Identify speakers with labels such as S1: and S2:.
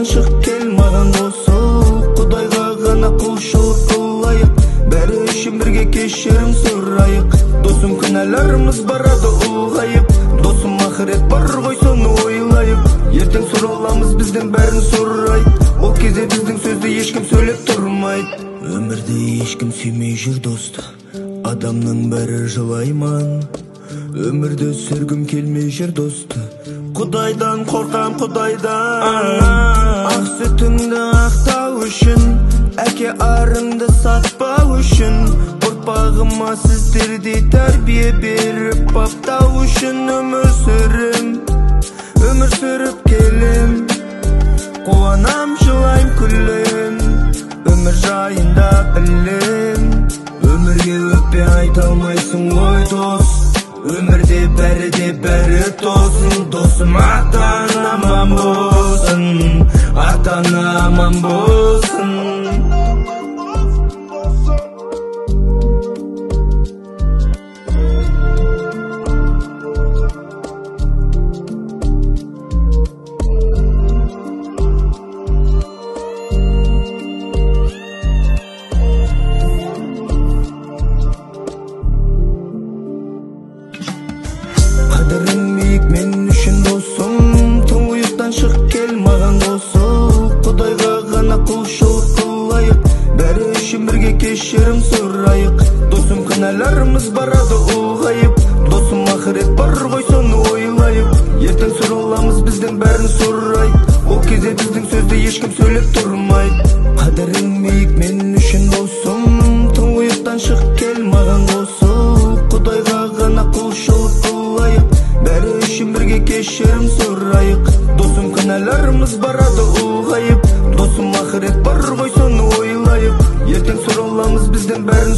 S1: Тұңғиықтан шық кел маған қосыл, Құдайға ғана құлшылық қылайық, бәрі үшін бірге кешірім сұрайық. Досым, күнәларымыз барады ұлғайып, досым, ақырет бар ғой, соны ойлайық. Ертең сұраламыз бізден бәрін сұрайды, ол кезде біздің сөзді ешкім сөйлеп тұрмайды. Өмірде ешкім сүймей жүр досты, адамның бәрі жылайман. Өмірді сүргім келмей жүр досты, Құдайдан қорқам, Құдайдан. Ақ сүтіңді ақтау үшін, әке арыңды сатпау үшін, ұрпағыма сіздердей тәрбие беріп баптау үшін өмір сүрем, өмір сүріп келем. Қуанам, жылайм, күлем, өмір жайында білем. Өмірге өкпе айта алмайсың ғой дос, өмірде бәрі де бәрі тосын. Досым, ата-анам аман болсын, ата-анам аман болсын. Қадірің биік мен үшін досым, тұңғиықтан шық кел маған қосыл, Құдайға ғана құлшылық қылайық, бәрі үшін бірге кешірім сұрайық. Досым, күнәларымыз барады ұлғайып, досым, ақырет бар ғой, соны ойлайық. Ертең сұраламыз бізден бәрін сұрайды, ол кезде біздің сөзді ешкім сөйлеп тұрмайды. Қадірің биік мен үшін досым, тұңғиықтан шық кел маған қосыл, Құдайға ғана құлшылық қылайық, бәрі үшін бірге кешірім сұрайық. Досым, күнәларымыз барады ұлғайып, досым, ақырет бар ғой, соны ойлайық. Ертең сұраламыз бізден бәрін